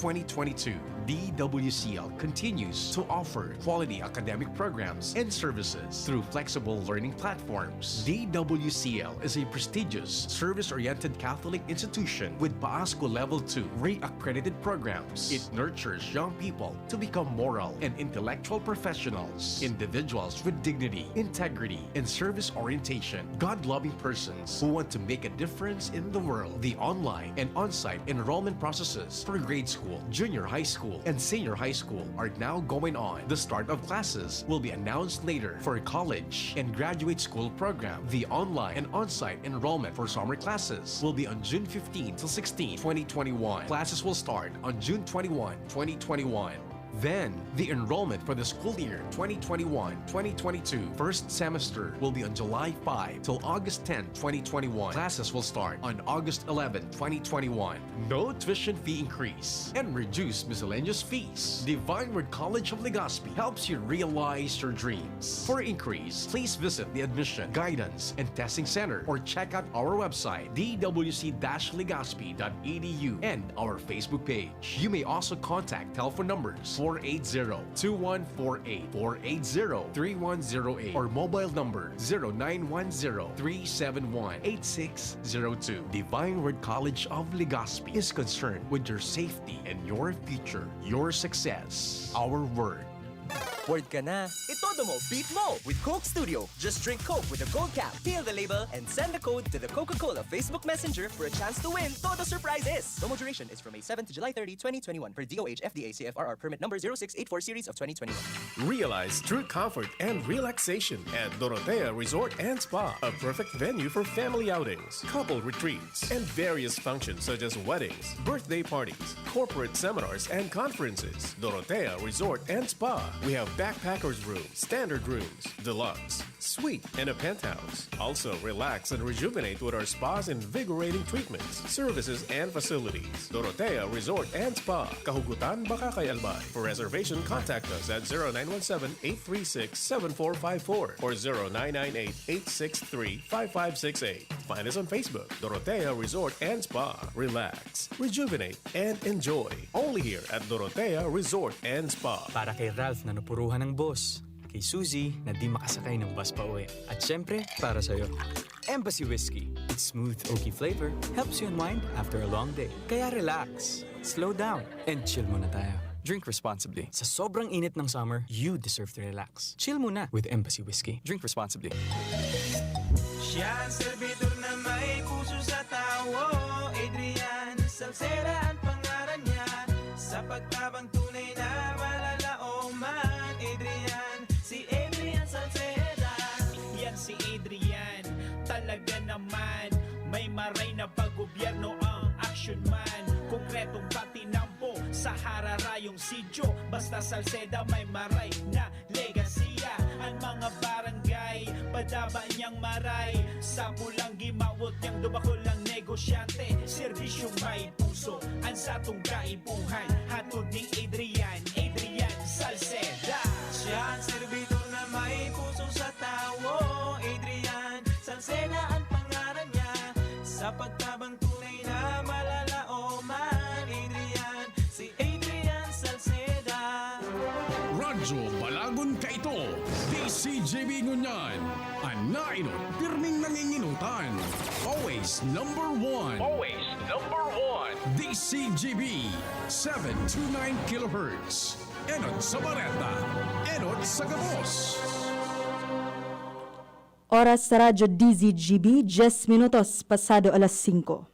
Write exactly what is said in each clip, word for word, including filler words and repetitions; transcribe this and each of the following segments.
twenty twenty-two, D W C L continues to offer quality academic programs and services through flexible learning platforms. D W C L is a prestigious, service-oriented Catholic institution with PAASCU Level two re-accredited programs. It nurtures young people to become moral and intellectual professionals, individuals with dignity, integrity, and service orientation, God-loving persons who want to make a difference in the world. The online and on-site enrollment processes for grade school, junior high school, and senior high school are now going on. The start of classes will be announced later. For college and graduate school program, the online and on-site enrollment for summer classes will be on June fifteen to sixteen, twenty twenty-one. Classes will start on June twenty-one, twenty twenty-one. Then, the enrollment for the school year twenty twenty-one, twenty twenty-two first semester will be on July five till August ten, twenty twenty-one. Classes will start on August eleven, twenty twenty-one. No tuition fee increase and reduced miscellaneous fees. Divine Word College of Legazpi helps you realize your dreams. For inquiries, please visit the Admission, Guidance, and Testing Center or check out our website, d w c dash legazpi dot e d u, and our Facebook page. You may also contact telephone numbers four eight zero, two one four eight, four eight zero, three one zero eight, or mobile number zero nine one zero, three seven one, eight six zero two. Divine Word College of Legazpi is concerned with your safety and your future, your success. Our word. Word ka na. Itodo mo, beat mo with Coke Studio. Just drink Coke with a gold cap, peel the label, and send the code to the Coca-Cola Facebook Messenger for a chance to win Todo Surprises. Promo duration is from May seven to July thirty, twenty twenty-one, per D O H F D A C F R R permit number zero six eight four series of twenty twenty-one. Realize true comfort and relaxation at Dorotea Resort and Spa, a perfect venue for family outings, couple retreats, and various functions such as weddings, birthday parties, corporate seminars, and conferences. Dorotea Resort and Spa. We have backpackers room, standard rooms, deluxe, suite, and a penthouse. Also, relax and rejuvenate with our spa's invigorating treatments, services, and facilities. Dorotea Resort and Spa, Kahugutan, Bacacay, Albay. For reservation, contact us at zero nine one seven, eight three six, seven four five four or zero nine nine eight, eight six three, five five six eight. Find us on Facebook, Dorotea Resort and Spa. Relax, rejuvenate, and enjoy. Only here at Dorotea Resort and Spa. Para kay Ralph na napuruhan ng boss, kay Suzy na di makasakay ng bus pa uwi, at syempre, para sa'yo. Embassy Whiskey. Its smooth, oaky flavor helps you unwind after a long day. Kaya relax, slow down, and chill muna tayo. Drink responsibly. Sa sobrang init ng summer, you deserve to relax. Chill muna with Embassy Whiskey. Drink responsibly. Siya ang servidor na may puso sa tawo. Adrian Salceda ang pangalan niya. Sa pagtabang tunay na malalaoman. Adrian, si Adrian Salceda. Yan si Adrian, talaga naman. May maray na paggobyerno ang action man. Konkretong patinampo sa hararayong sityo. Basta Salceda may maray na legasiya. Ang mga barangay, padaba niyang maray. Sa pulang gimawot niyang dubakol ang negosyante. Serbisyong may puso, ang satong kaipuhan. Hatod ni Adrian, Adrian Salceda. Siya ang servidor na may puso sa tawo. Adrian Salceda ang pangalan niya. Sa pagtabang tunay na malalaoman. Adrian, si Adrian Salceda. Radyo Balagon Kaito, D C G B Ngunyan. An nainot, pirming nanginginutan. Always number one. Always number one. D C G B, seven two nine kilohertz. Enot sa bareta, enot sa gabos. Oras sa Radyo D Z G B, diyes minutos pasado alas singko.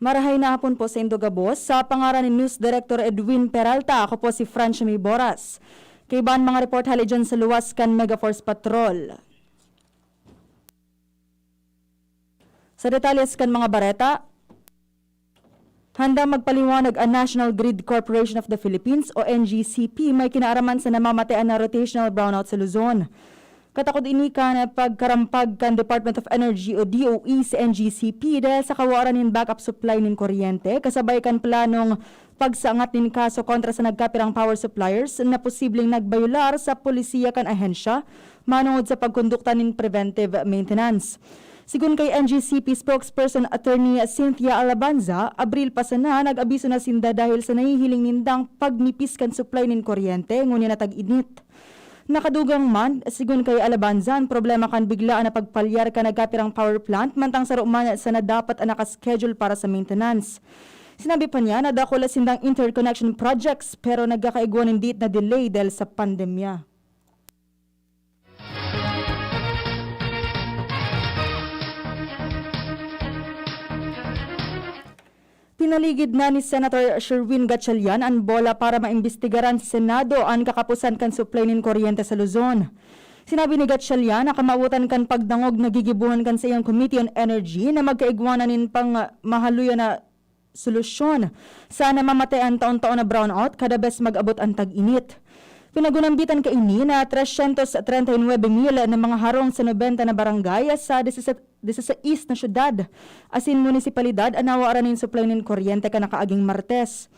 Marahay na hapon po saindo gabos. Sa pangaran ni News Director Edwin Peralta, ako po si Francia May Boras. Kaiba an mga report hale dyan sa luwas kan Megaforce Patrol. Sa detalye kan mga bareta, handa magpaliwanag an National Grid Corporation of the Philippines o N G C P may kinaaraman sa namamatean na rotational brownout sa Luzon. Katakod ini kan pagkarampag kan Department of Energy o D O E sa N G C P dahil sa kawaran nin backup supply nin kuryente kasabay kan planong pagsangat nin kaso kontra sa nagkapirang power suppliers na posibleng nagbayolar sa polisiya kan ahensya manongod sa pagkondukta nin preventive maintenance. Sigon kay N G C P spokesperson Attorney Cynthia Alabanza, Abril pa sana nag-abiso na sinda dahil sa nahihiling nindang pagnipis kan supply nin kuryente ngunyan na tag-init. Nakadugang man, sigon kay Alabanza, an problema kan biglaan na pagpalyar kan nagkapirang power plant mantang saro man sana dapat an naka-schedule para sa maintenance. Sinabi pa niya na dakula sindang interconnection projects pero nagkakaigwa nin diit na delay dahil sa pandemya. Pinaligid na ni Senator Sherwin Gatchalian an bola para maimbestigaran sa Senado an kakapusan kan supply nin kuryente sa Luzon. Sinabi ni Gatchalian na kamawotan kan pagdangog na gigibohon kan saiyang Committee on Energy na magkaigwa na nin pangmahaluyan na solusyon sa namamatay an taon-taon na brownout kada bes mag-abot an tag-init. Pinagunambitan kaini na tresyentos trenta y nuebe mil na mga harong sa nobenta na barangay sa disisat disasais na syudad asin munisipalidad an nawaran nin supply nin kuryente kan nakaaging Martes.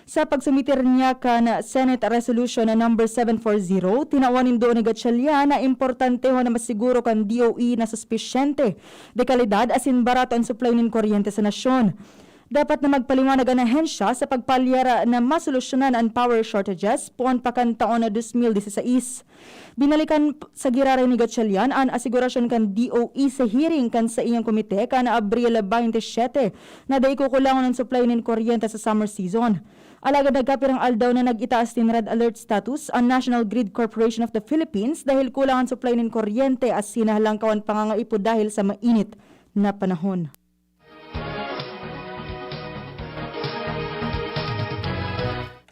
Sa pagsumitir niya kan Senate Resolution na number seven four zero, tinawan nin duo ni Gatchalian na importantehon na masiguro kan D O E na suspisyente, de kalidad asin barato an supply nin kuryente sa nasyon. Dapat na magpaliwanag an ahensya sa pagpalyar na masolusyonan an power shortages poon pa kan taon na dos mil disisais. Binalikan p-, sa giraray ni Gatchalian an asigurasyon kan D O E sa hearing kan saiyang komite kan Abril baynte siyete na dai kukulangon an supply nin kuryente sa summer season. Alagad nagkapirang aldaw na nag-itaas nin red alert status an National Grid Corporation of the Philippines dahil kulang an supply nin kuryente asin nahalangkaw an pangangaipo dahil sa mainit na panahon.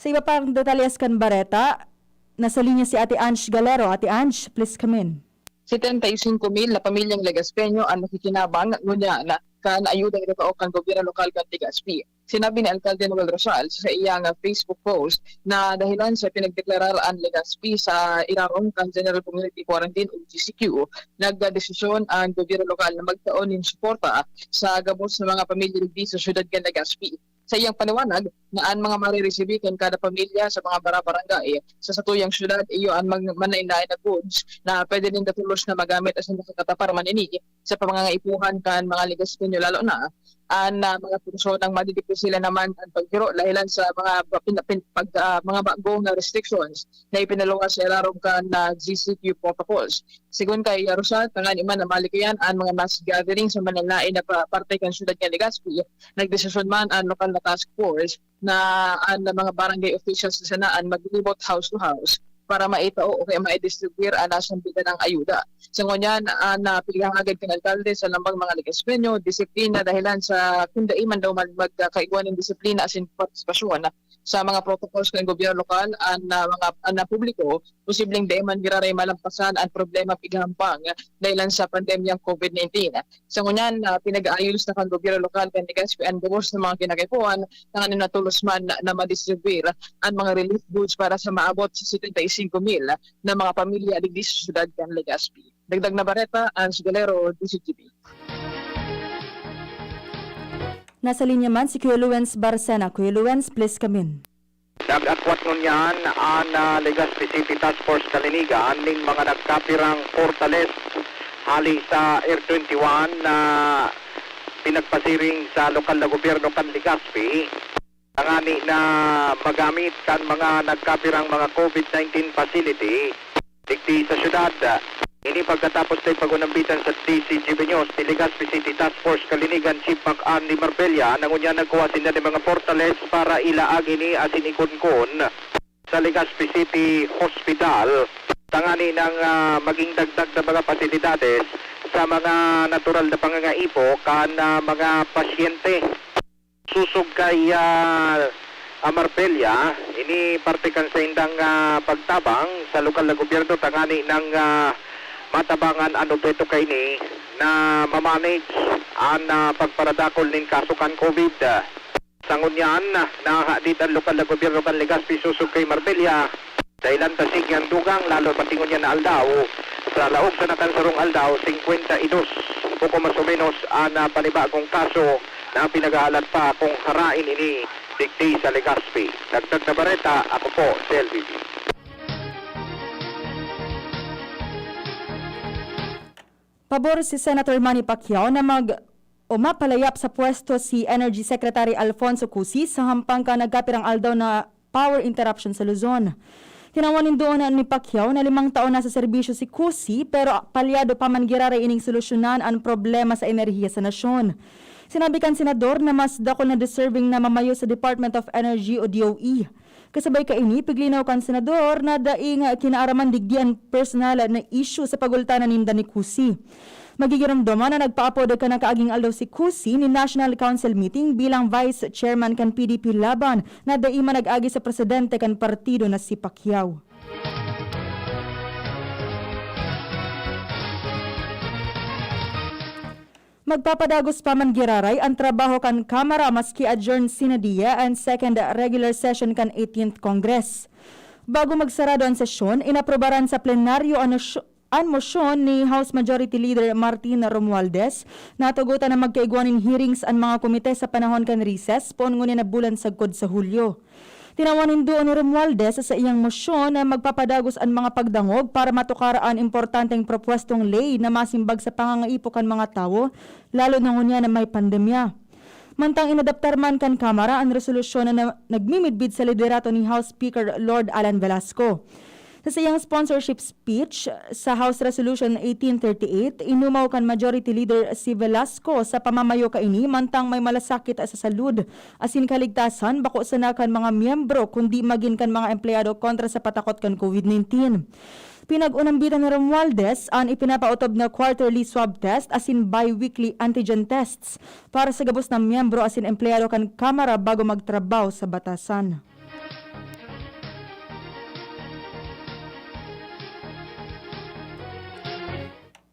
Sa iba pang detalles kan bareta, nasa linya si Ate Ange Galero. Ate Ange, please come in. Setenta y cinco mil na pamilyang Legaspeño an nakikinabang ngunyan kan ayuda itatao kan gobyerno lokal kan Legazpi. Sinabi ni Alkalde Noel Rosal sa iyang Facebook post na dahilan sa pinagdeklarar an Legazpi sa irarom kan General Community Quarantine o G C Q, nagdesisyon an gobyerno lokal na magtao nin suporta sa gabos na mga pamilya digdi sa siyudad kan Legazpi. Sa iyang paniwanag, na an mga mariresibi kan kada pamilya sa mga bara-, barangay sa satuyang syudad iyo an mag-, manlaen-laen na goods na pwede ninda tolos na magamit asin makakatapar man ini sa pangangaipuhan kan mga Legazpeño, lalo na an, ah, mga personang madidipisilan naman an paghiro dahilan sa mga ba-, pin-, pin-, pag, ah, mga bago na restrictions na ipinaluwas sa irarom kan, ah, G C Q protocols. Sigon kay Rosal, tangani man na malikayan an mga mass gathering sa manlaen-laen na pa-, parte kan syudad kan Legazpi, nagdesisyon man an lokal na task force na an mga barangay officials na sana an maglibot house to house para maitao o kaya maidistribuir an nasambitan na ayuda. Sa ngunyan, an, ah, pinaghahagad kan alkalde sa lambang mga Legazpeño, disiplina dahilan sa kung dai man daw mag-, magkakaigwa nin disiplina asin partisipasyon sa mga protocols kan gobyerno lokal, an, ah, mga, an, ah, publiko, posibleng dai man giraray malampasan an problema pighampang dahilan sa pandemyang COVID nineteen. Sa ngunyan, ah, pinag-aayos na kan gobyerno lokal kan Legazpi an gabos na mga kinakaipuhan, tanganing na tolos man na, na madistribuir an mga relief goods para sa maabot sa setenta y cinco mil na mga pamilya digdi sa syudad kan Legazpi. Dagdag na bareta, Ange Galero, D Z G B. Nasa linya man si Kuya Luens Barcena. Kuya Luens, please come in. Nag-akwat ngunyan an, ah, Legazpi City Task Force Kalinigan nin mga nagkapirang portales hali sa R twenty-one na pinagpasiring sa lokal na gobyerno kan Legazpi, tangani na magamit kan mga nagkapirang mga COVID nineteen facility digdi sa syudad. Ini pagkatapos na ipag-unambitan sa D Z G B News ni Legazpi City Task Force Kalinigan Chief Mac Andy Marbella na ngunyan nagkuha sinda nin mga portales para ilaag ini asin ikunkon sa Legazpi City Hospital tangani nang, ah, maging dagdag na mga pasilidades sa mga natural na pangangaipo kan, ah, mga pasyente. Sosog kay, ah, ah, Marbella, ini parte kan saindang, ah, pagtabang sa lokal na gobyerno tangani nang, ah, matabangan an obheto kaini na ma-manage an, ah, pagparadakul nin kaso kan COVID. Sa ngunyan, nahahadit an lokal na gobyerno kan Legazpi sosog kay Marbella. Dahilan ta sige an dugang, lalo pati ngunyan na aldaw. Sa laog sana kan sarong aldaw, singkwenta y dos, poko mas o menos, an, ah, panibagong kaso na pinaghahalat pa kung harain ini Digdi sa Legazpi. Dagdag na bareta, ako po, si L B G. Pabor si Senator Manny Pacquiao na mag- o mapalayap sa pwesto si Energy Secretary Alfonso Cusi sa hampang kan nagkapirang aldaw na power interruption sa Luzon. Tinawan nin duon ni Pacquiao na limang taon na sa serbisyo si Cusi, pero palyado pa man giraray ining solusyonan an problema sa enerhiya sa nasyon. Sinabi kan senador na mas dakul na deserving na mamayo sa Department of Energy o D O E. Kasabay kaini, piglinaw kan senador na daing kinaaraman digdi an personal na issue sa pagultanan ninda ni Cusi. Magigiromdoman na nagpaapod kan nakaaging aldaw si Cusi nin National Council meeting bilang Vice Chairman kan P D P laban na dai man nag-agi sa presidente kan partido na si Pacquiao. Magpapadagos pa man giraray an trabaho kan Kamara maski adjourned sina dia an second regular session kan eighteenth Congress. Bago magsarado an sesyon, inaprobaran sa plenaryo an, an mosyon ni House Majority Leader Martin Romualdez na tugotan na magkaigwa nin hearings an mga komite sa panahon kan recess poon ngunyan na bulan sagkod sa Hulyo. Tinawan nin duon ni Romualdez sa saiyang mosyon na magpapadagos an mga pagdangog para matukar an importanteng propwestong ley na masimbag sa pangangaipo kan mga tawo, lalo na ngunyan na may pandemya. Mantang inadaptar man kan Kamara an resolusyon na, na nagmimidbid sa liderato ni House Speaker Lord Alan Velasco. Sa saiyang sponsorship speech sa House Resolution eighteen thirty-eight, inumaw kan Majority Leader si Velasco sa pamamayo kaini mantang may malasakit sa salud asin kaligtasan bako sana kan mga miyembro kundi magin kan mga empleyado kontra sa patakot kan COVID nineteen. Pinag-unambitan ni Romualdez an ipinapaotob na quarterly swab test asin bi-weekly antigen tests para sa gabos na miyembro asin empleyado kan Kamara bago magtrabaho sa batasan.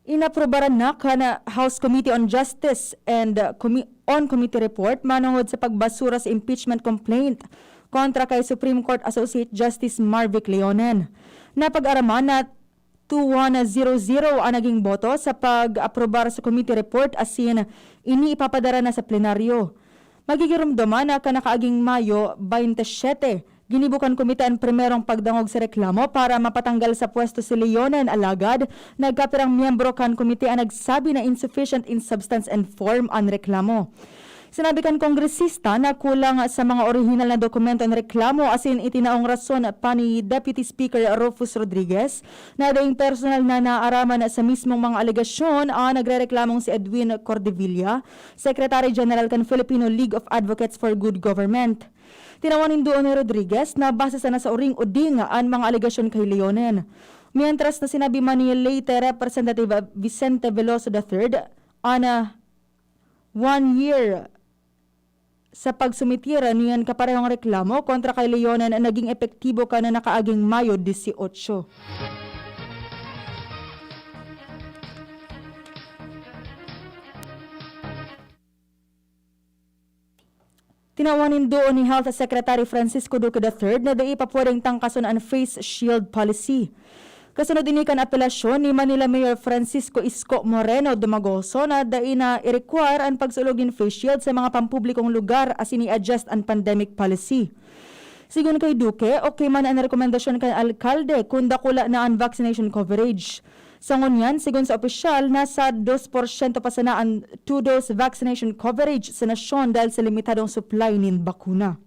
Inaprobaran na kan House Committee on Justice and Commi-, on Committee Report manongod sa pagbasura sa impeachment complaint kontra kay Supreme Court Associate Justice Marvic Leonen. Napag-araman na two one zero zero an naging boto sa pag-aprobar sa committee report asin ini ipapadara na sa plenaryo. Magigiromdoman na kan nakaaging Mayo twenty-seven, ginibo kan komite an primerong pagdangog sa reklamo para mapatanggal sa pwesto si Leonen, alagad nagkapirang miyembro kan komite an nagsabi na insufficient in substance and form an reklamo. Sinabi kan kongresista na kulang sa mga orihinal na dokumento an reklamo asin itinaong rason pa ni Deputy Speaker Rufus Rodriguez na daing personal na naaraman sa mismong mga alegasyon an nagrereklamong si Edwin Cordevilla, Secretary General kan Filipino League of Advocates for Good Government. Tinawan nin duon ni Rodriguez na base sana sa uring-uding an mga alegasyon kay Leonen. Mientras na sinabi man ni late Representative Vicente Veloso the third, an, ah, one year sa pagsumitir niyan kaparehong reklamo kontra kay Leonen na naging epektibo kan nakaaging Mayo dieciocho. Tinawan nin duon ni Health Secretary Francisco Duque the third na dai pa pwedeng tangkason an face shield policy. Kasunod ini kan apelasyon ni Manila Mayor Francisco Isko Moreno Dumagoso na dai na i-require an pagsulog nin face shield sa mga pampublikong lugar asin i-adjust an pandemic policy. Sigon kay Duque, okay man an rekomendasyon kan alkalde kun dakula na an vaccination coverage. Sa ngunyan, sigon sa opisyal, nasa dos porsyento pa sana an two-dose vaccination coverage sa nasyon dahil sa limitadong supply nin bakuna.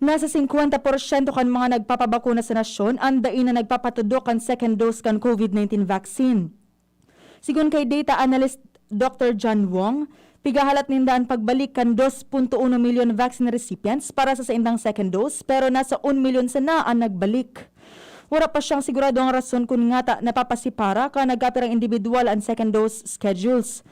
Nasa singkwenta porsyento kan mga nagpapabakuna sa nasyon an dai na nagpapatudok kan second dose kan COVID nineteen vaccine. Sigon kay data analyst Doctor John Wong, pigahalat ninda an pagbalik kan dos punto uno milyon vaccine recipients para sa saindang second dose, pero nasa un milyon sana an nagbalik. Wara pa siyang sigurado ang rason kun ngata napapasipara kan nagkapirang indibidwal an second dose schedules.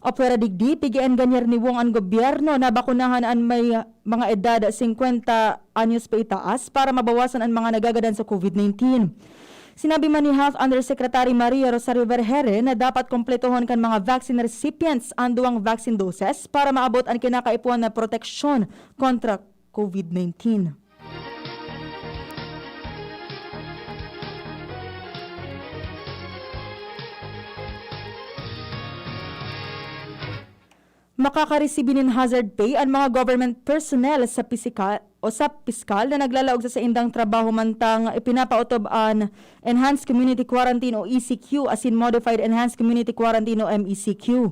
Apwera digdi, pig-eenganyer ni Wong an gobyerno na bakunahan an may mga edad singkwenta anyos paitaas para mabawasan an mga nagagadan sa COVID nineteen. Sinabi man ni Health Undersecretary Maria Rosario Vergeire na dapat kompletohon kan mga vaccine recipients an duwang vaccine doses para maabot an kinakaipuhan na proteksyon kontra COVID nineteen. Makakaresibi nin hazard pay an mga government personnel sa pisika-, o sa piskal na naglalaog sa saindang trabaho mantang ipinapaotob an Enhanced Community Quarantine o E C Q asin Modified Enhanced Community Quarantine o M E C Q.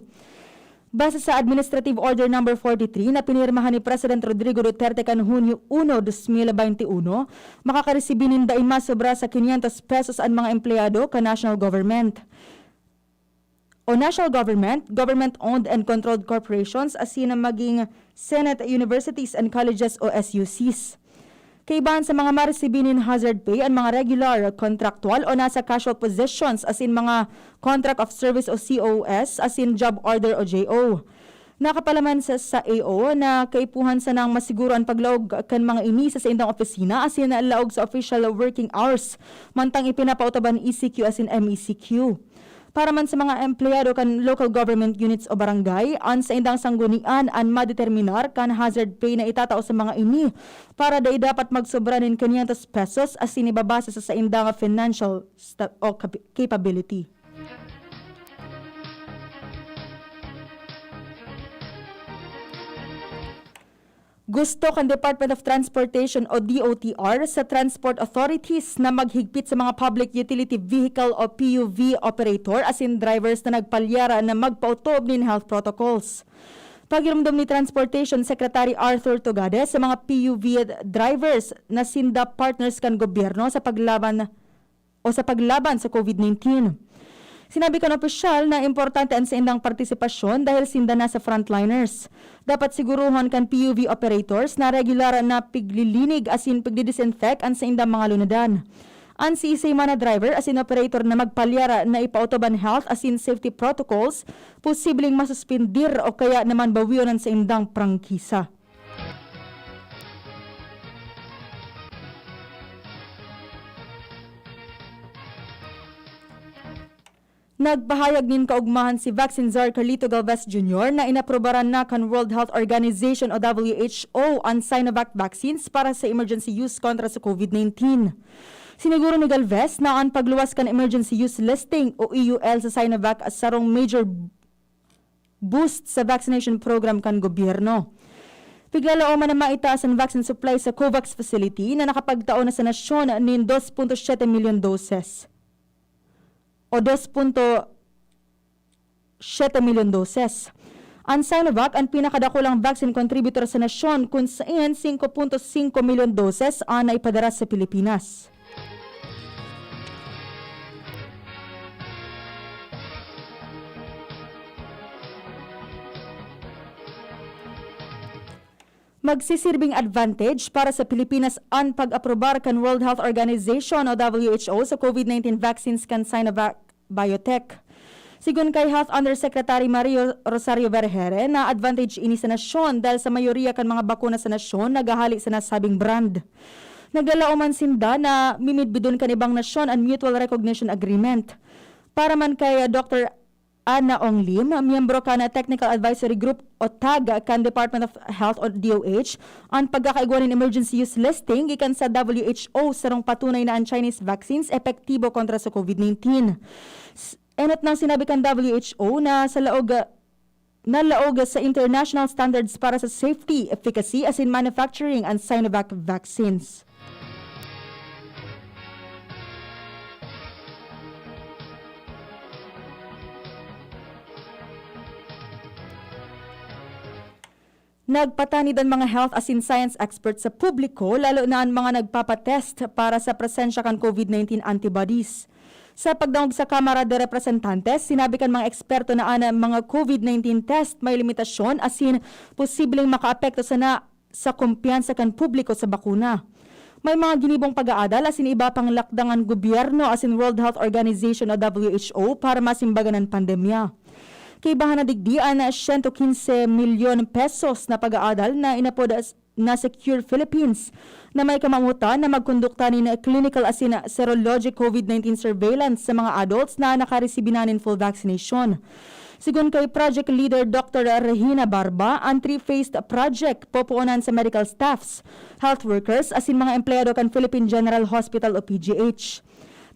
Base sa Administrative Order Number forty-three na pinirmahan ni President Rodrigo Duterte kan Hunyo uno, dos mil baynte uno, makakaresibi nin dai masobra sa quinientos pesos an mga empleyado kan national government o national government, government-owned and controlled corporations, asin na maging Senate Universities and Colleges o S U Cs. Kaibahan sa mga maresibi nin hazard pay an mga regular, contractual o nasa casual positions, asin mga contract of service o C O S, asin job order o J O. Nakapalaman sa, sa A O na kaipuhan sanang masiguro an paglaog kan mga ini sa saindang opisina asin laog sa official working hours, mantang ipinapaotob an E C Q asin M E C Q. Para man sa mga empleyado kan local government units o barangay, an saindang sanggunian an madeterminar kan hazard pay na itatao sa mga ini para dai dapat magsobra nin quinientos pesos asin ibabase sa saindang financial sta-, o cap-, capability. Gusto kan Department of Transportation o D O T R sa transport authorities na maghigpit sa mga public utility vehicle o P U V operator asin drivers na nagpalyara na magpaotob nin health protocols. Pagiromdom ni Transportation Secretary Arthur Tugade sa mga P U V drivers na sinda partners kan gobyerno sa paglaban o sa paglaban sa COVID nineteen. Sinabi kan opisyal na importante an saindang partisipasyon dahil sinda nasa frontliners. Dapat siguruhon kan P U V operators na regular na piglilinig asin pigdidisinfect an saindang mga lunadan. An siisay man na driver asin operator na magpalyara na ipaotob an health asin safety protocols, posibleng masuspindir o kaya naman bawion an saindang prangkisa. Nagpahayag nin kaugmahan si Vaccine Czar Carlito Galvez Junior na inaprobaran na kan World Health Organization o W H O an Sinovac vaccines para sa emergency use kontra sa COVID nineteen. Siniguro ni Galvez na an pagluwas kan emergency use listing o E U L sa Sinovac sarong major boost sa vaccination program kan gobyerno. Piglalaoman na maitaas an vaccine supply sa COVAX facility na nakapagtao na sa nasyon nin dos punto siyete milyon doses o dos punto siyete milyon doses. An Sinovac an pinakadakulang vaccine contributor sa nasyon, kun saen singko punto singko milyon doses an naipadara sa Pilipinas. Magsisirbing advantage para sa Pilipinas an pag-aprobar kan World Health Organization o W H O sa COVID nineteen vaccines kan Sinovac Biotech. Sigon kay Health Undersecretary Mario Rosario Vergeire, na advantage ini sa nasyon dahil sa mayoriya kan mga bakuna sa nasyon naghahali sa nasabing brand. Naglalaoman sinda na mimidbidon kan ibang nasyon an Mutual Recognition Agreement. Para man kay Doctor Anna Ong Lim, miyembro kan Technical Advisory Group o TAG kan Department of Health o D O H, an pagkakaigwa nin emergency use listing gikan sa W H O sarong patunay na an Chinese vaccines epektibo kontra sa COVID nineteen. S-, enot nang sinabi kan W H O na sa laog, na laog sa international standards para sa safety, efficacy, asin manufacturing an Sinovac vaccines. Nagpatanid an mga health asin science experts sa publiko, lalo na an mga nagpapatest para sa presensya kan COVID nineteen antibodies. Sa pagdangog sa Kamara de Representantes, sinabi kan mga eksperto na an mga COVID nineteen test may limitasyon asin posibleng makaapekto sana sa kumpiyansa kan publiko sa bakuna. May mga ginibong pag-aadal asin iba pang lakdang an gobyerno asin World Health Organization o W H O para masimbagan an pandemya. Kaibahan na digdi an siyento kinse milyon pesos na pag-aadal na inapod as-, na Secure Philippines, na may kamawotan na magkondukta nin clinical asin serologic COVID nineteen surveillance sa mga adults na nakaresibi na nin full vaccination. Sigon kay Project Leader Doctor Regina Barba, an three-phased project popoon sa medical staffs, health workers, asin mga empleyado kan Philippine General Hospital o P G H.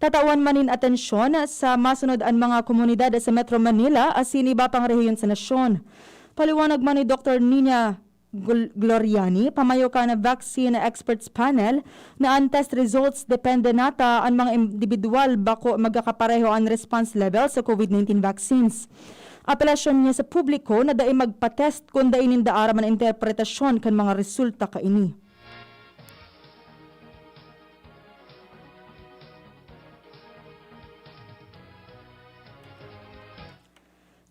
Tatawan man nin atensyon sa masunod an mga komunidad sa Metro Manila asin iba pang rehiyon sa nasyon. Paliwanag man ni Doktor Nina Gl-, Gloriani, pamayo kan Vaccine Experts Panel, na an test results depende nata an mga indibidwal bako magkakapareho an response level sa COVID nineteen vaccines. Apelasyon niya sa publiko na dai magpa-test kun dai ninda aram an interpretasyon kan mga resulta kaini.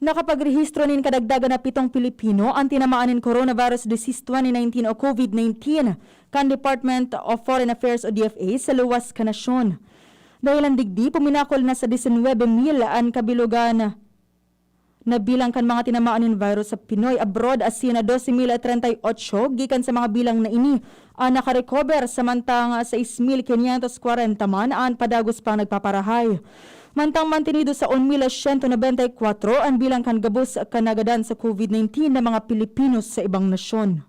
Nakapagrehistro nin kadagdagan na pitong Pilipino an tinamaan nin coronavirus disease twenty nineteen o COVID nineteen kan Department of Foreign Affairs o D F A sa luwas kan nasyon. Dahilan digdi, puminakol na sa disinwebe mil an kabilogan na bilang kan mga tinamaan nin virus sa Pinoy abroad, asin na dose mil treinta y ocho gikan sa mga bilang na ini an nakarecover, samantang sais mil quinientos kwarenta man an padagos pang nagpaparahay. Mantang mantinido sa un mil siyento nobenta y kwatro an bilang kan gabos kan nagadan sa COVID nineteen na mga Pilipino sa ibang nasyon.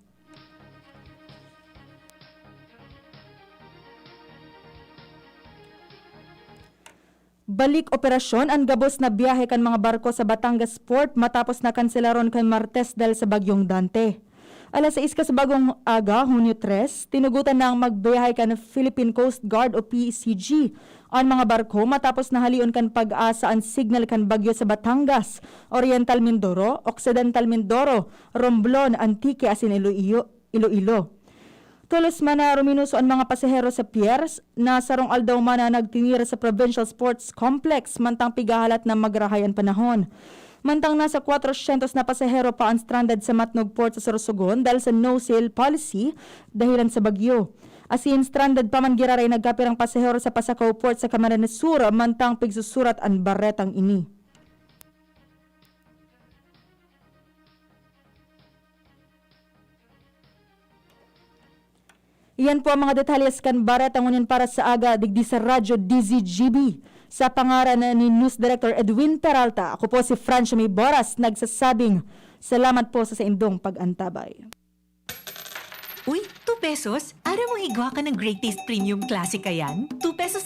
Balik operasyon an gabos na biyahe kan mga barko sa Batangas Port matapos na kanselaron kan Martes dahil sa Bagyong Dante. Alas sais ka sa bagong aga, Hunyo tres, tinugutan nang magbiyahe kan Philippine Coast Guard o P C G an mga barko matapos na halion kan PAGASA an signal kan bagyo sa Batangas, Oriental Mindoro, Occidental Mindoro, Romblon, Antique asin Iloilo. Iloilo. Tolos man na ruminoso an mga pasahero sa pier, na sarong aldaw man na nagtinira sa Provincial Sports Complex, mantang pigahalat na magrahay an panahon. Mantang nasa kwatrosyentos na pasahero pa an stranded sa Matnog Port sa Sorsogon dahil sa no-sail policy dahilan sa bagyo. Asin stranded pa man giraray nagkapirang pasahero sa Pasacao Port sa Camarines Sur, mantang pigsusurat an baretang ini. Iyan po ang mga detalye kan bareta ngunyan para sa aga digdi sa Radyo D Z G B. Sa pangaran ni News Director Edwin Peralta, ako po si Francia May Boras, nagsasabing, salamat po sa saindong pag-antabay. Uy, two pesos? Aram mo, igwa ka ng Great Taste Premium Classic, ayan? Two pesos